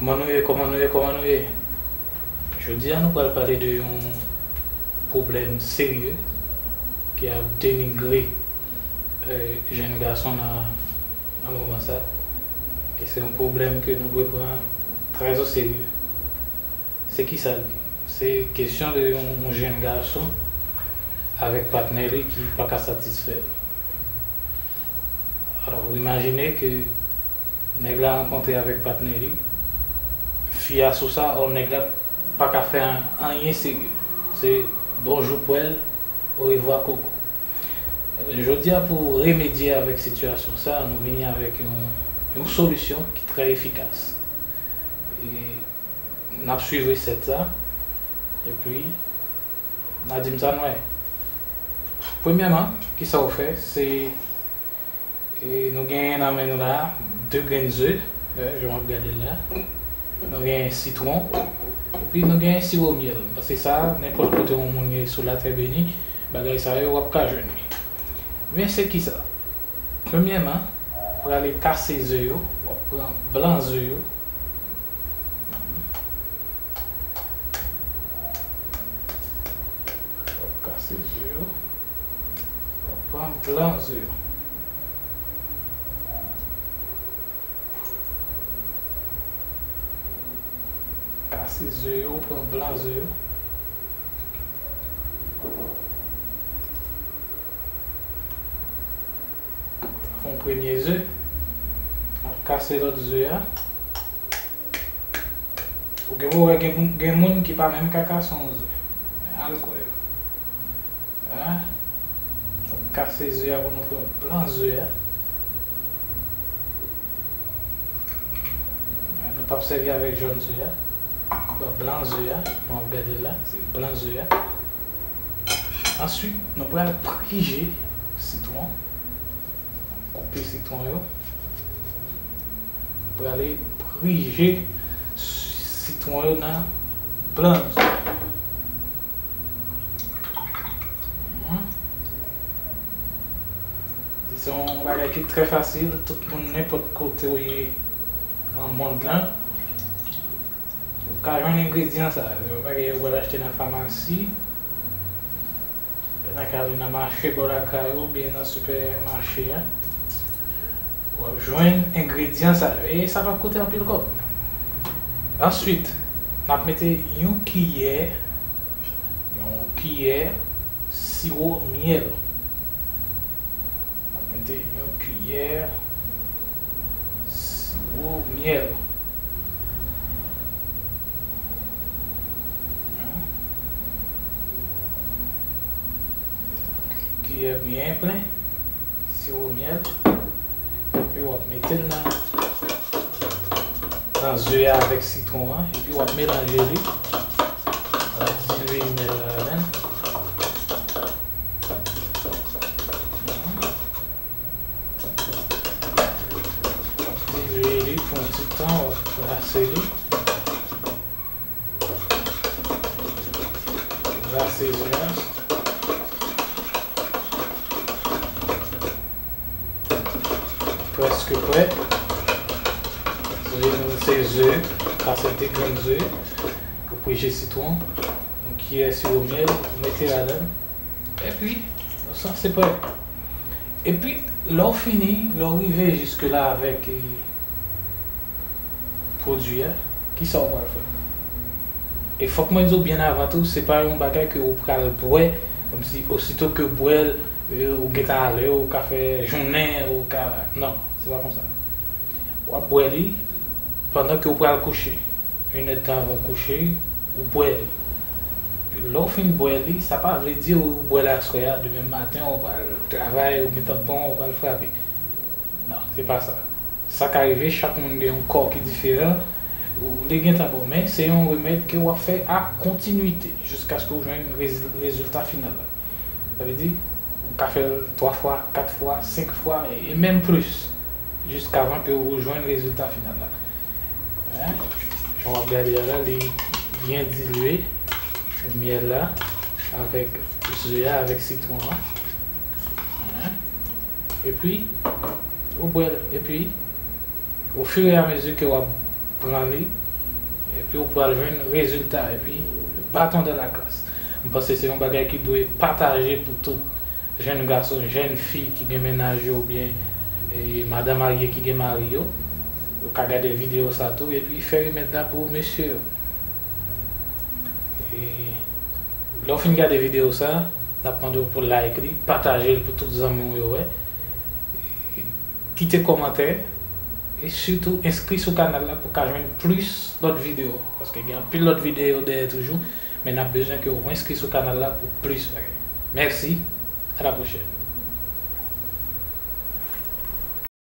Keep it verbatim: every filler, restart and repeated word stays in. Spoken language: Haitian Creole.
Kòman nou ye, kòman nou ye, kòman nou ye? Jodi a, nou pral pale de yon pwoblèm serye ki ap denigre, eh, jèn gason nan, nan moman sa. E se yon pwoblèm ke nou dwe pran trè o serye. Se ki sa l ye? Se kesyon de yon, yon jèn gason avèk patnè li ki pa ka satisfè l. Alò, ou imajine ke nèg la rankontre avèk patnè li, fi a sou sa, ò, nèg la pa ka fè an-, anyen serye. Se bonjou pwèl, orevwa koko. Ebyen, jodi a, pou remedye avèk sitiyasyon sa, nou vini avèk yon, yon solisyon ki trè efikas. E n ap swiv resèt sa, epi n a di m sa n wè. Premyèman, kisa w fè, se, e, nou genyen nan men nou la, de grenn ze, e, jan w ap gade l la. Nou genyen sitwon, epi nou genyen siwo myèl. Paske sa, nenpòt kote yon moun ye sou latè beni, bagay sa yo, w ap ka jwenn li. Men se kisa? Premyèman, prale kase ze yo, w ap pran blan ze yo. W ap kase ze yo, w ap pran blan ze yo. Kase ze yo, pran blan ze yo. Sa fè yon premye ze. N ap kase lòt ze a. Ou gen pou wè gen, gen moun ki pa menm ka kase yon ze. Men al kwè yo. Hein? Nou kase ze a pou nou pran blan ze a. Nou p ap sèvi avèk jòn ze a. Pran blan ze a. Jan w ap gade l la, se blan ze a. Answit, nou pral prije sitwon. Koupe sitwon yo. Nou prale prije sitwon yo nan blan ze. Hmm. Se yon bagay ki trè fasil. Tout moun, nenpòt kote w ye nan mond lan, ou ka jwenn engredyan sa yo. Se yon bagay ou pral achte nan famasi, nan kay ou, nan mache bò lakay ou, oubyen nan sipèmache a. W ap jwenn engredyan sa yo. E sa p ap koute anpil kòb. Answit, n ap mete yon kiyè, yon kiyè siwo myèl. N ap mete yon kiyè siwo myèl. Kiyè byen plen, siwo myèl. Epi w ap mete l nan, nan ze a avèk sitwon an, epi w ap melanje li. W ap dilwe myèl la ladan l. Dilwe li pou yon ti tan, w ap brase li. Brase ze a. Prèske prè. Se, se ze, kase de grenn ze, ou prije sitwon, yon kiyè siwo myèl, ou mete ladan l. Epi, nou sanse prè. Epi, lè w fini, lè w rive jiske la avèk, e, pwodui a, kisa w pral fè? E fòk mwen di w byen avan tou, se pa yon bagay ke ou pral bwè, kòmsi osito ke w bwè l, e, ou gentan ale, ou ka fè jounen, ou ka, non, se pa konsa. W ap bwè li pandan ke w pral kouche. Inèdtan avan w kouche, ou bwè li. Lè w fin bwè li, sa pa vle di ou bwè l aswè a, demen maten ou pral travay, ou gentan bon, ou pral frape. Non, se pa sa. Sa ka rive, chak moun gen yon kò ki diferan. Ou, li gentan bon, men se yon remèd ke w ap fè a kontinite, jiskaske w jwenn rezi-, rezilta final la. Sa vle di, ou ka fè l twa fwa, kat fwa, senk fwa, e, e menm plis, jiskavan ke ou jwenn rezilta final la. Hein? Jan w ap gade a la, li byen dilye myèl la avèk ze a, avèk sitwon an. Hein? Epi, ou bwè l. Epi, ofiramezi ke w ap pran li, Epi ou pral jwenn rezilta, epi baton dans la glace. M panse se yon bagay ki dwe pataje pou tout jèn gason, jèn fi ki gen mennaj yo oubyen e, madan marye ki gen mari yo. Yo ka gade videyo sa tou epi fè remèd la pou mesye yo. E, lè w fin gade videyo sa, n ap mande w pou like li, pataje l pou tout zanmi w yo wè. E, kite kòmantè e sitou enskri sou kanal la pou w ka jwenn plis lòt videyo. Paske gen anpil lòt videyo dèyè toujou, men n ap bezwen ke w enskri sou kanal la pou plis bagay. Mèsi, a la pwochèn.